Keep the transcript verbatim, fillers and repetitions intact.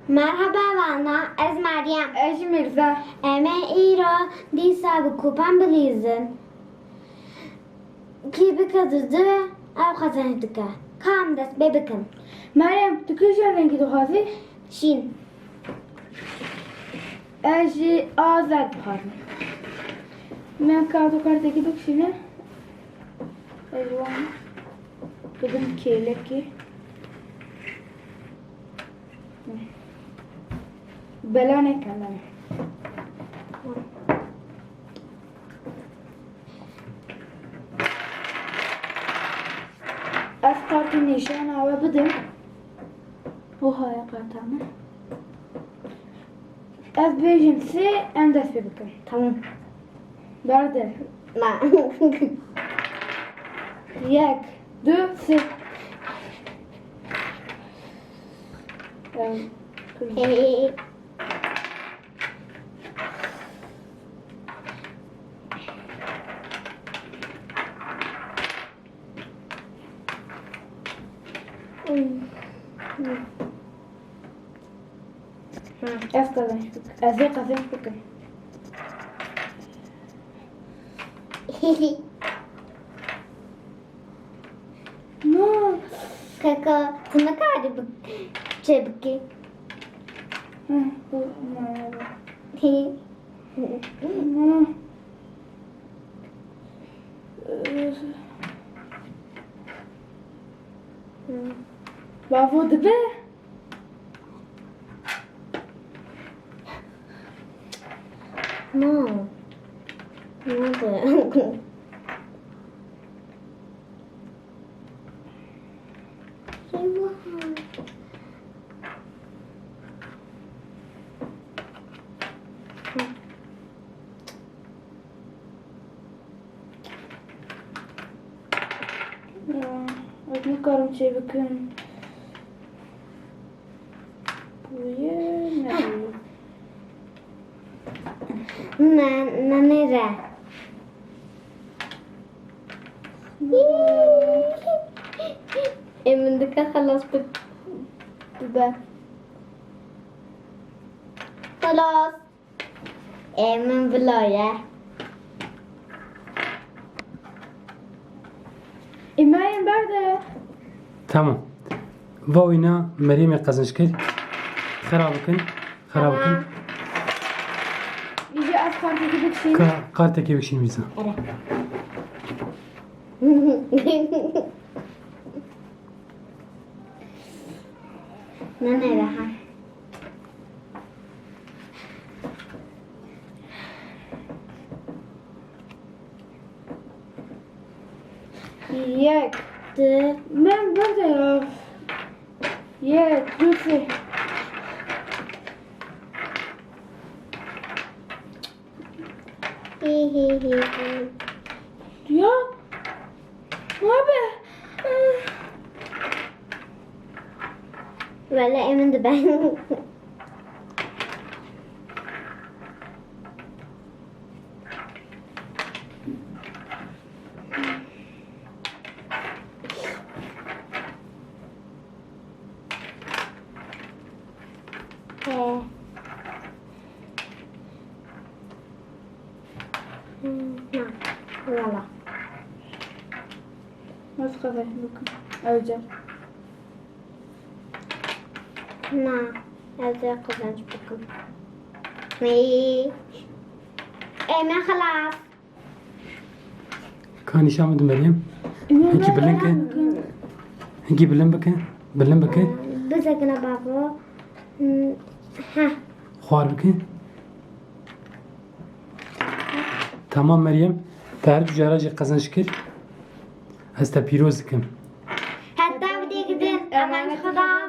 Merhaba vana, ez Meryem. Ez jî Mirza. Em ê îro dîsa bi kupan bilîzin. Kî bike dudu, ew qezenc dike. Ka em dest pê bikin. Meryem, tu kîjan rengî dixwazî? Şîn. Ez jî a zer dixwazim. Min ka tu kartekî bikişîne. Ez wan dibim kêlekê. Bela neke min. Ez kartê nîşana we bidim. Wiha ye karta min. Ez bêjim sê, em dest pê bikin. Tamam. Berde. Na. Yek, du, sê. Em, Hey. Ez qezenç bikim. Ez ê qezenç bikim. No. Kaka, tu nikarî bi-, çê bikî. Heh, bu, no. Hi. No. Bavo dibe. No. No de. Ya, ez nikarim çê bikim. Bûye, nebûye. Ne, ne, nêre. Ê, min dike xelas bi-, bibe. Xelas. Ê, min bila ye. Ê, Meryem berde. Tamam. Va wîna Meryemê qezenc kir. Xera bikin. Xera bikin. Tamam. Îja ez kartekî bikişînim. Ka-, kartekî bikişîn Mirza. Ere. Ne, ne, daha. Yek. Du. Min berde ya. Yek, du, sê. Hi, hi, hi, hi. Ya. Abi. Wele emin de ben. He. Hmm, na, wala. Nasıl kazanç bikim? Ölecek. Na, ez ê qezenc bikim. Ey. Ey, me xelas. Ka nîşan bidin Meryem. Hinkî bilind ke. Hinkî bilind bike. Bilind bike. Bizekine bavo. Hmm, heh. Xwar bike. Tamam Meryem. Te her du cara jî qezenc kir. Ez te pîroz dikim. Heta wî dê gidin. Emanetî Xweda.